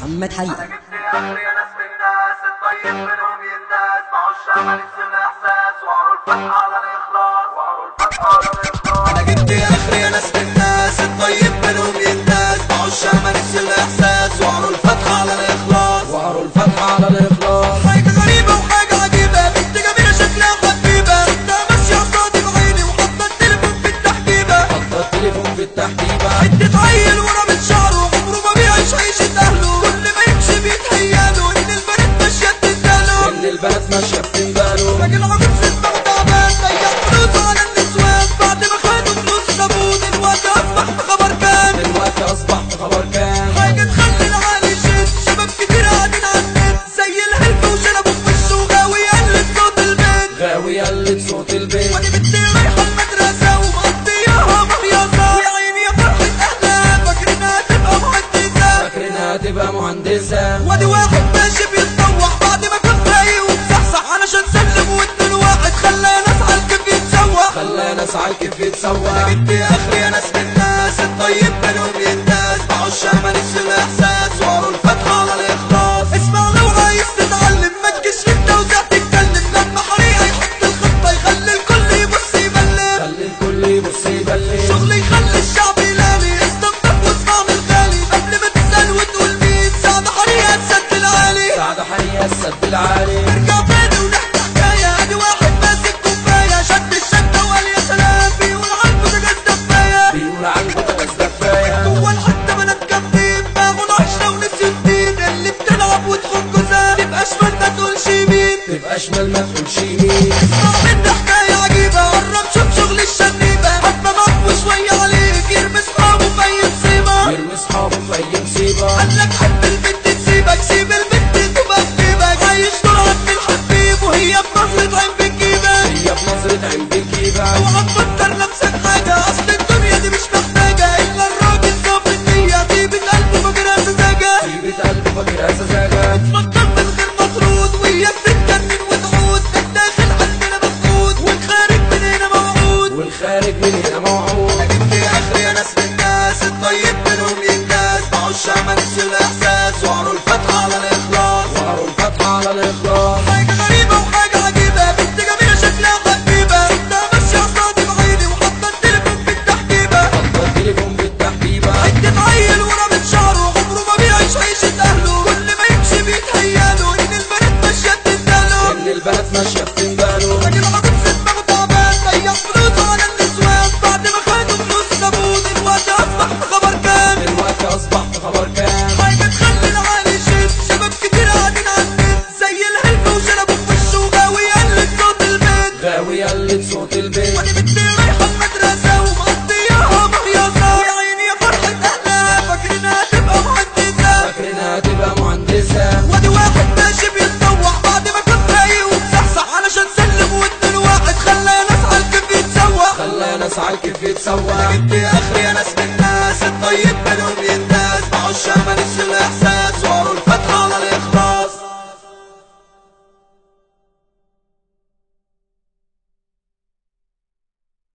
محمد حريقة. انا جبت اخري يا ناس من الناس، الطيب منهم ينداس، بعشق ماليش الاحساس، وقروا الفتحة على الاخلاص، وقروا الفتحة على الاخلاص. انا جبت اخري يا ناس من الناس، الطيب منهم ينداس، بعشق ماليش الاحساس، وقروا الفتحة على الاخلاص، وقروا الفتحة على الاخلاص. حاجة غريبة وحاجة عجيبة، بنت جميلة شكلها حبيبة، انت ماشية قصادي بعيني وحاطة التليفون في التحجيبة، حاطة التليفون في التحجيبة. حتة عيل ورا شعره عمره ما بيعيش عيشة أهله، كل ما يمشي بيتهيأله إن البنات ماشية بتنداله، إن البنات ماشية بتنداله. راجل عجوز في دماغه تعبان، ضيع فلوسه على النسوان، بعد ما خدوا فلوسه سابوه، دلوقتي أصبح في خبر كان، دلوقتي أصبح في خبر كان. حاجة تخلي العقل يشد، شباب كتير قاعدين على النت زي الهلف وشنبه في وشه، غاوي يقلد صوت البنت، غاوي يقلد صوت البنت. وأدي بنتي رايحة المدرسة ومقضياها مهيصة، ويا عيني يا فرحة أهلها فاكرينها تبقى مهندسة، فاكرينها تبقى مهندسة. وادي واحد ماشي بيتطوح بعد ما كان فايق ومصحصح، علشان سلم واتنين واحد خلى ناس عالكيف يتسوح، خلى ناس عالكيف يتسوح. انا جبت اخري يا ناس من الناس، الطيب منهم ينداس، بعشق ماليش الاحساس، وقروا الفتحة على الاخلاص. اسمع لو عايز تتعلم ما تجيش انت وزع تتكلم، لما حريقة يحط الخطة يخلي الكل يبص يبلم، خلي الكل يبص يبلم. شغل يخلي الشعب يلالي، استنضف واسمع من الغالي قبل ما تسأل وتقول مين. سعد حريقة السد العالي، سعد حريقة السد العالي. نرجع تاني ونحكي حكاية، ادي واحد ماسك كوباية، شد الشدة وقال يا سلام، بيقول على البوتاجاز دفاية، بيقول على البوتاجاز دفاية. جوه الحتة بنات جامدين باعوا العشرة ونسيوا الدين، اللي بتلعب وتخون جوزها تبقى شمال ما تقولش يمين، تبقى شمال ما تقولش يمين. اسمع مني حكاية